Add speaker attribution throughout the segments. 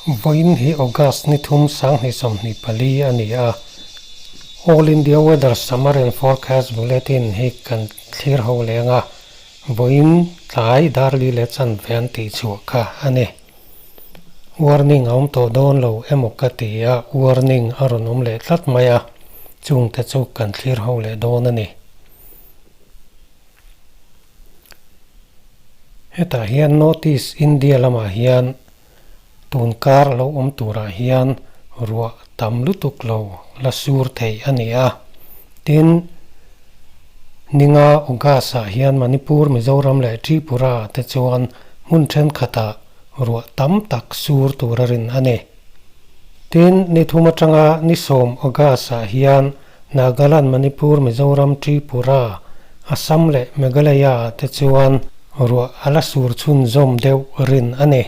Speaker 1: Vawiin hi August ni thum 2024 a ni a, All India Weather Summary and Forecast Bulletin hi kan thlir ho leng a, vawiin tlai darli leh chanve an tih chhuah kha a ni. Warning a awm tawh dawn lo emaw ka ti a, warning a rawn awm leh tlat mai a, chungte chu kan thlir ho leh dawn a ni. Hetah hian North East India lamah hian tun kar lo awm turah hian ruah tam lutuk lo la sur thei a ni a. Tin, ninga August ah hian Manipur, Mizoram leh Tripura te chuan hmun thenkhatah ruah tam tak sur tur a rin a ni. Tin, ni thum atanga ni sawm August ah hian Nagaland, Manipur, Mizoram, Tripura, Assam leh Meghalaya te chuan ruah a la sur chhunzawm deuh rin a ni.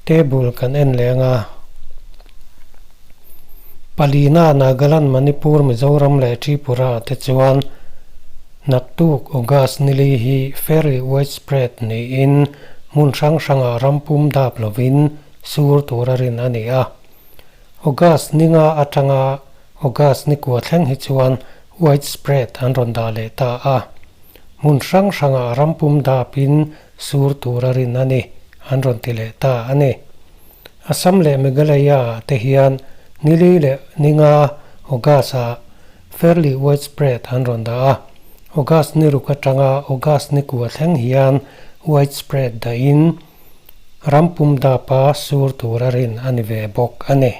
Speaker 1: Table kan en leng a, palina Nagaland, Manipur, Mizoram leh Tripura te chuan naktuk August nili hi fairly widespread niin hmun hrang hrangah ram pum dap lovin sur tura rin a ni a. August ninga atanga August ni kua thleng hi chuan widespread an rawn dah leh ta a. Hmun hrang hrangah ram pum dapin sur tur a rin a ni, an rawn ti leh ta a ni. Assam leh Meghalaya ah te hian nili leh ninga August ah fairly widespread an rawn dah a. August ni ruk atanga August ni kua thleng hian widespread dahin Ram pum dapa sur tur a rin a ni ve bawk a ni.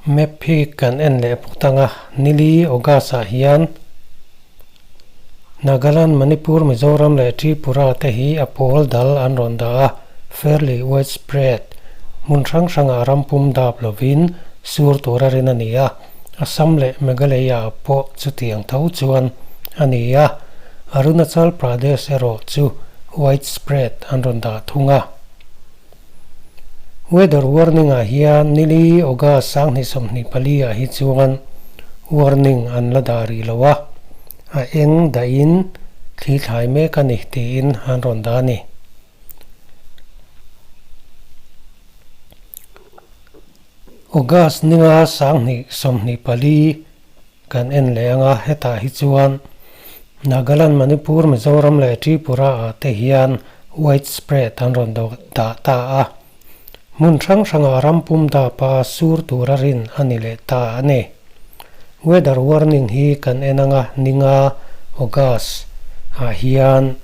Speaker 1: Map hi kan en leh phawt ang a, nili August ah hian Nagaland, Manipur, Mizoram leh Tripura te hi a pawl dal an rawn dah a, fairly widespread, hmun hrang hrangah ram pum dap lovin sur tur a rin a ni a. Assam leh Meghalaya pawh chutiang tho chuan a ni a, Arunachal Pradesh erawh chu widespread an rawn dah thung a. Weather warning-ah hian nili August 2024 ah hi chuan warning an la dah rih lo a, a eng dahin thli thlai mek a ni tiin an rawn dah a ni. August ninga 2024 kan en leh ang a, hetah hi chuan Nagaland, Manipur, Mizoram leh Tripura ah te hian widespread an rawn dah ta a. Hmun hrang hrangah ram pum dapa sur tura rin a ni leh ta a ni. Weather warning hi kan en ang a, ninga August ah hian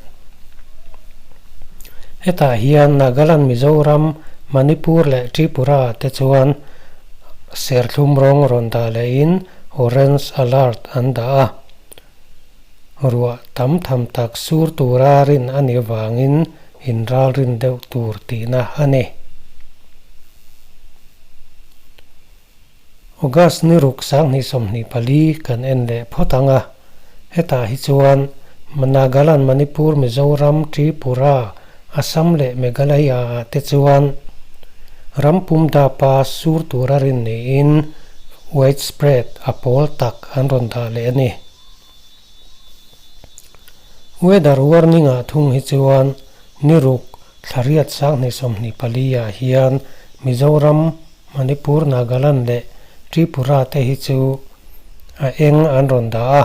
Speaker 1: Hetah hian Nagaland, Mizoram, Manipur leh Tripura te chuan serthlum rawng rawn dah lehin Orange Alert an dah a. Ruah tam tham tak sur tura rin a nih avangin inralrin deuh tur tihna a ni. August ni ruk 2024 kan en leh phawt ang a, hetah hi chuan Nagaland, Manipur, Mizoram, Tripura, Assam leh Meghalaya ah te chuan ram pum dapa sur tura rin niin widespread a pawl tak an rawn dah leh a ni. Weather warning ah thung hi chuan ni ruk thla riat 2024 ah hian Mizoram, Manipur, Nagaland leh Tripura te hi chu a eng an rawn dah a,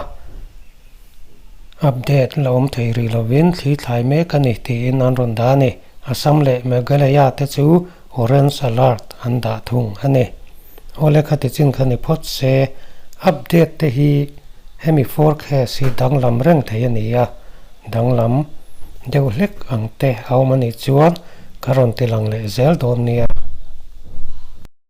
Speaker 1: update la awm thei rih lovin thli thlai mek a ni tiin an rawn dah a ni. Assam leh Meghalaya te chu orange alert an dah thung a ni. Awle khati chin kha ni phawt se, update te hi hemi forecast hi danglam reng thei a ni a, danglam deuh hlek ang te a awm a nih chuan ka rawn ti lang leh zel dawn nia.